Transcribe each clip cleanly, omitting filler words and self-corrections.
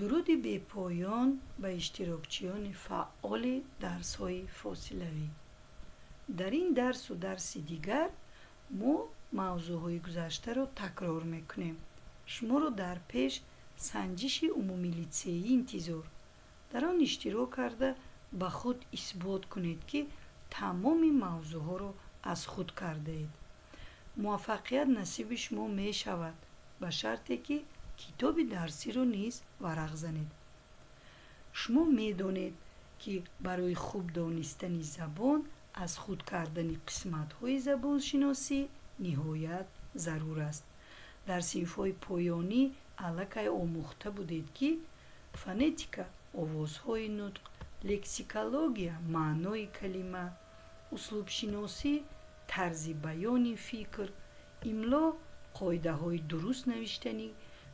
Дуруди бепоён ба иштирокчиёни фаъоли дарсҳои фосилавӣ. Дар ин дарсу дарси дигар мо мавзӯъҳои гузаштаро такрор мекунем. Шуморо дар пеш санҷиши умумилитсеӣ интизор. Дар он иштирок карда, ба худ исбот кунед, ки тамоми мавзӯъҳоро аз худ кардаед. Муваффақият насиби шумо мешавад, ба шарте ки китоби дарсиро низ варақ занед. Шумо медонед, ки барои хуб донистани забон аз худ кардани қисматҳои забоншиносӣ ниҳоят зарур аст. Дар синфҳои поёнӣ аллакай омӯхта будед, ки фонетика овозҳои нутқ, лексикология маънои калима, услубшиносӣ тарзи баёни фикр, имло қоидаҳои дуруст навиштани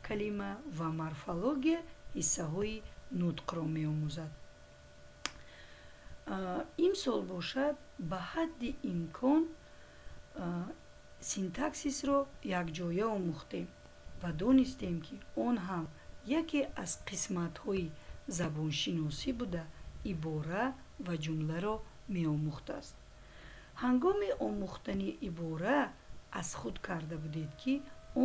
калима ва морфология ҳиссаҳои нутқро меомӯзад. Имсол бошад, ба ҳадди имкон синтаксисро якҷоя омӯхтем ва донистем, ки он ҳам яке аз қисматҳои забоншиносӣ буда, ибора ва ҷумларо меомӯхтааст. Ҳангоми омӯхтани ибора аз худ карда будед, ки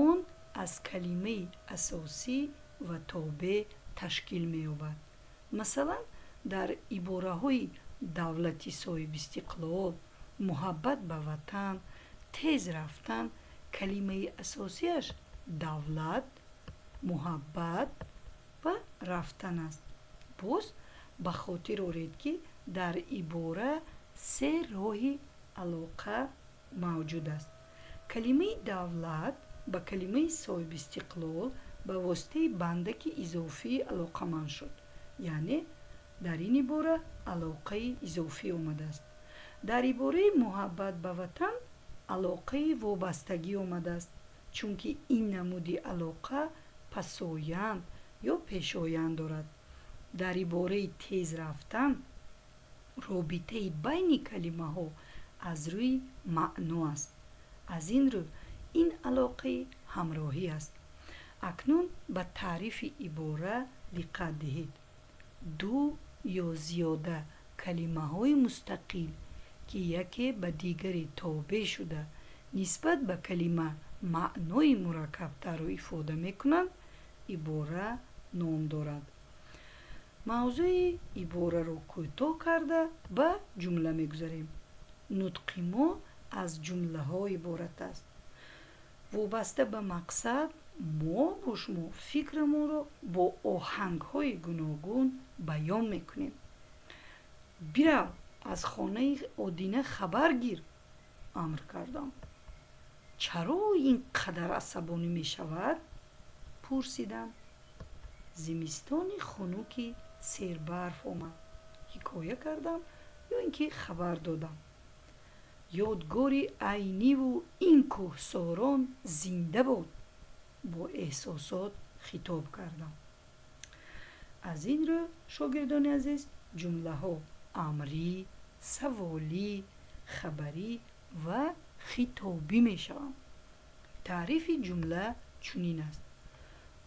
он аз калимаи асосӣ ва тобеъ ташкил меёбад. Масалан, дар ибораҳои давлати соҳибистиқлол, муҳаббат ба ватан, тез рафтан калимаи асосиаш давлат, муҳаббат ва рафтан аст. Боз ба хотир оред, ки дар ибора се роҳи алоқа мавҷуд аст. Калимаи давлат ба калимаи соҳибистиқлол ба воситаи бандаки изофӣ алоқаманд шуд, яъне дар ин ибора алоқаи изофӣ омадааст. Дар ибораи муҳаббат ба ватан алоқаи вобастагӣ омадааст, чунки ин намуди алоқа пасоянд ё пешоянд дорад. Дар ибораи тез рафтан робитаи байни калимаҳо аз рӯи маъно аст. Аз ин рӯ ин алоқаи ҳамроҳӣ аст. Акнун ба таърифи ибора диққат диҳед. Ду ё зиёда калимаҳои мустақил, ки яке ба дигаре тобеъ шуда, нисбат ба калима маънои мураккабтарро ифода мекунанд, ибора ном дорад. Мавзӯи ибораро кӯтоҳ карда, ба ҷумла мегузарем. Нутқи мо аз ҷумлаҳо иборат аст. Вобаста ба мақсад мо бо шумо фикрамонро бо оҳангҳои гуногун баён мекунем. Бирав, аз хонаи Одина хабар гир, амр кардам. Чаро ин қадар асабонӣ мешавад? Пурсидам. Зимистони хунуки сербарф омад, ҳикоя кардам ё ин ки хабар додам. Ёдгори Айниву ин кӯҳсорон зинда бод, бо эҳсосот хитоб кардам. Аз ин рӯ, шогирдони азиз, ҷумлаҳо амрӣ, саволӣ, хабарӣ ва хитобӣ мешаванд. Таърифи ҷумла чунин аст: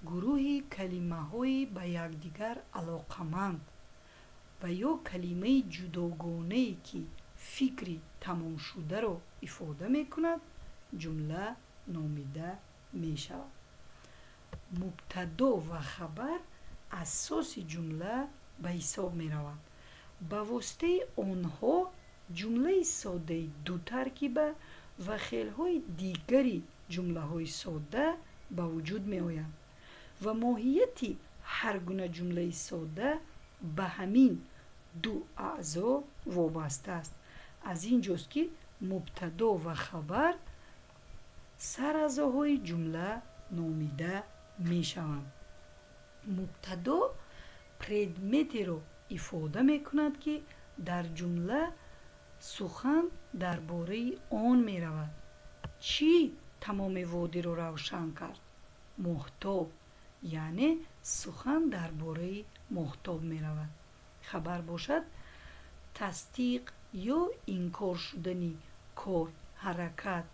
гурӯҳи калимаҳои ба якдигар алоқаманд ва ё калимаи ҷудогонае, ки фикри тамомшударо ифода мекунад, ҷумла номида мешавад. Мубтадо ва хабар асоси ҷумла ба ҳисоб мераванд. Ба воситаи онҳо ҷумлаи содаи дутаркиба ва хелҳои дигари ҷумлаҳои содда ба вуҷуд меоянд ва моҳияти ҳар гуна ҷумлаи содда ба ҳамин ду аъзо вобаста аст. Аз ин ҷост, ки мубтадо ва хабар сараъзоҳои ҷумла номида мешаванд. Мубтадо предметеро ифода мекунад, ки дар ҷумла сухан дар бораи он меравад. Чӣ тамоми водиро равшан кард? Моҳтоб, яъне сухан дар бораи моҳтоб меравад. Хабар бошад, тасдиқ ё инкор шудани кор, ҳаракат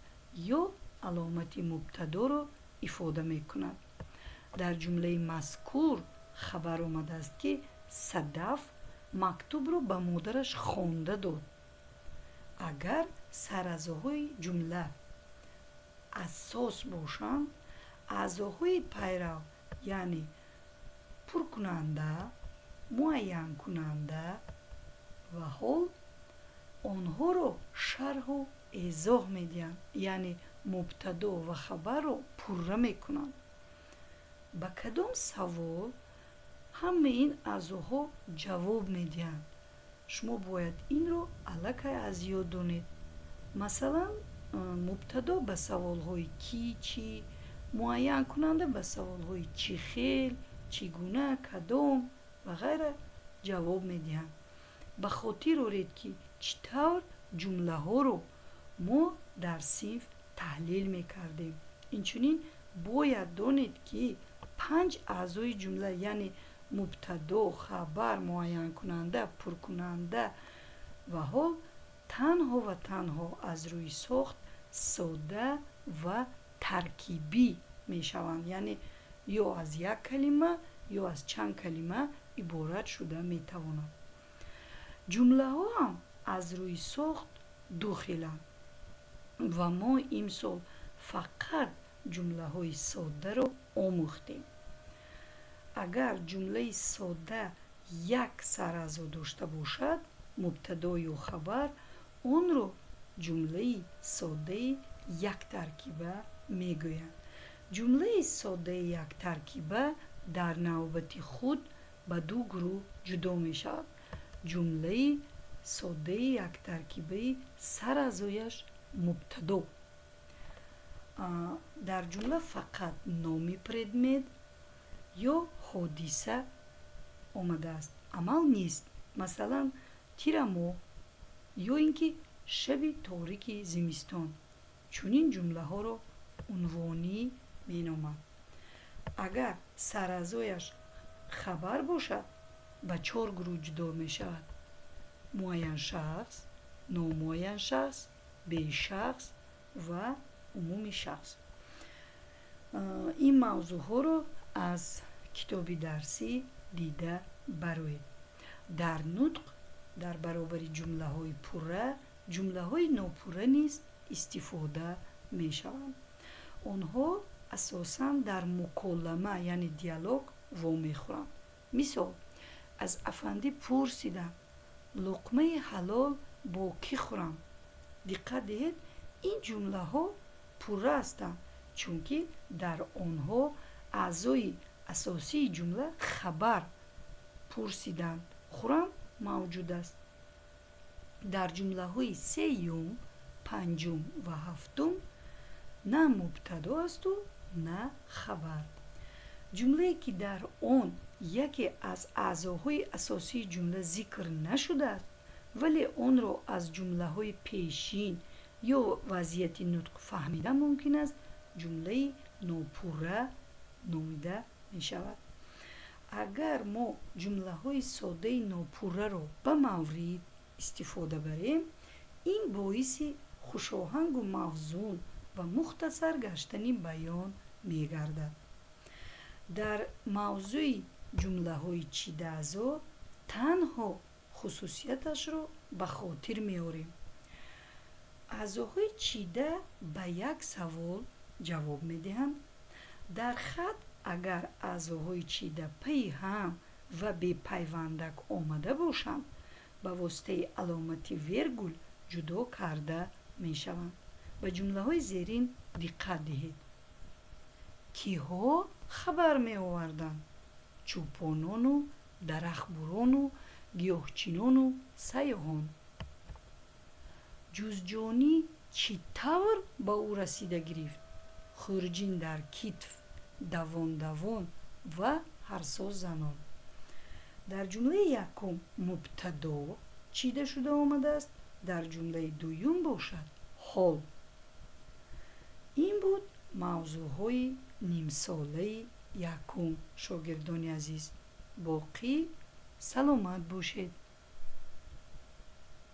ё аломати мубтадоро ифода мекунад. Дар ҷумлаи мазкур Хабар омадааст, ки Садаф мактубро ба модараш хонда дод. Агар сараъзоҳои ҷумла асос бошанд, аъзоҳои пайрав, яъне пуркунанда, муайянкунанда ва ҳол, онҳоро шарҳу эзоҳ медиҳанд, яъне мубтадо ва хабарро пурра мекунанд. Ба кадом савол ҳамаи ин аъзоҳо ҷавоб медиҳанд? Шумо бояд инро аллакай аз ёд донед. Масалан, мубтадо ба саволҳои кӣ, чӣ, муайянкунанда ба саволҳои чӣ хел, чӣ гуна, кадом ва ғайра ҷавоб медиҳанд. Ба хотир оред, ки чӣ тавр ҷумлаҳоро мо дар синф таҳлил мекардем. Инчунин бояд донед, ки панҷ аъзои ҷумла, яъне мубтадо, хабар, муайянкунанда, пуркунанда ва ҳол, танҳо ва танҳо аз рӯи сохт сода ва таркибӣ мешаванд, яъне ё аз як калима, ё аз чанд калима иборат шуда метавонанд. Ҷумлаҳо ҳам аз рӯи сохт ду хеланд ва мо имсол фақат ҷумлаҳои соддаро омӯхтем. Агар ҷумлаи содда як сараъзо дошта бошад, мубтадо ё хабар, онро ҷумлаи соддаи яктаркиба мегӯянд. Ҷумлаи соддаи яктаркиба дар навбати худ ба ду гурӯҳ ҷудо мешавад: ҷумлаи соддаи яктаркибаи сараъзояш мубтадо. Дар ҷумла фақат номи предмет ё ҳодиса омадааст, амал нест. Масалан, тирамоҳ ё ин ки шаби торики зимистон. Чунин ҷумлаҳоро унвонӣ меноманд. Агар сараъзояш хабар бошад, ба чор гурӯҳ ҷудо мешавад: муайяншахс, номуайяншахс, бешахс ва умуми шахс. Ин мавзӯъҳоро аз китоби дарсӣ дида бароед. Дар нутқ дар баробари ҷумлаҳои пурра ҷумлаҳои нопурра низ истифода мешаванд. Онҳо асосан дар муколама, яъне диалог, вомехӯранд. Мисол: аз афандӣ пурсидам, луқмаи ҳалол бо кӣ хӯрам? Диққат диҳед, ин ҷумлаҳо пурра ҳастанд, чунки дар онҳо аъзои асосии ҷумла хабар, пурсиданд, хӯрам мавҷуд аст. Дар ҷумлаҳои сеюм, панҷум ва ҳафтум на мубтадо асту на хабар. Ҷумлае, ки дар он яке аз аъзоҳои асосии ҷумла зикр нашудааст, вале онро аз ҷумлаҳои пешин ё вазъияти нутқ фаҳмидан мумкин аст, ҷумлаи нопурра номида мешавад. Агар мо ҷумлаҳои соддаи нопурраро ба маврид истифода барем, ин боиси хушоҳангу мавзун ва мухтасар гаштани баён мегардад. Дар мавзӯи ҷумлаҳои чидаъзо танҳо хусусияташро ба хотир меорем. Аъзоҳои чида ба як савол ҷавоб медиҳанд. Дар хат агар аъзоҳои чида пайи ҳам ва бепайвандак омада бошанд, ба воситаи аломати вергул ҷудо карда мешаванд. Ба ҷумлаҳои зерин диққат диҳед. Киҳо хабар меоварданд? Чӯпонону дарахтбурону гиёҳчинону сайёҳон. Ҷузҷонӣ чӣ тавр ба ӯ расида гирифт? Хурҷин дар китф, давон давон ва ҳарсоз занон. Дар ҷумлаи якум мубтадо чида шуда омадааст, дар ҷумлаи дуюм бошад ҳол. Ин буд мавзӯъҳои нимсолаи якум, шогирдони азиз. Боқӣ саломат бошед.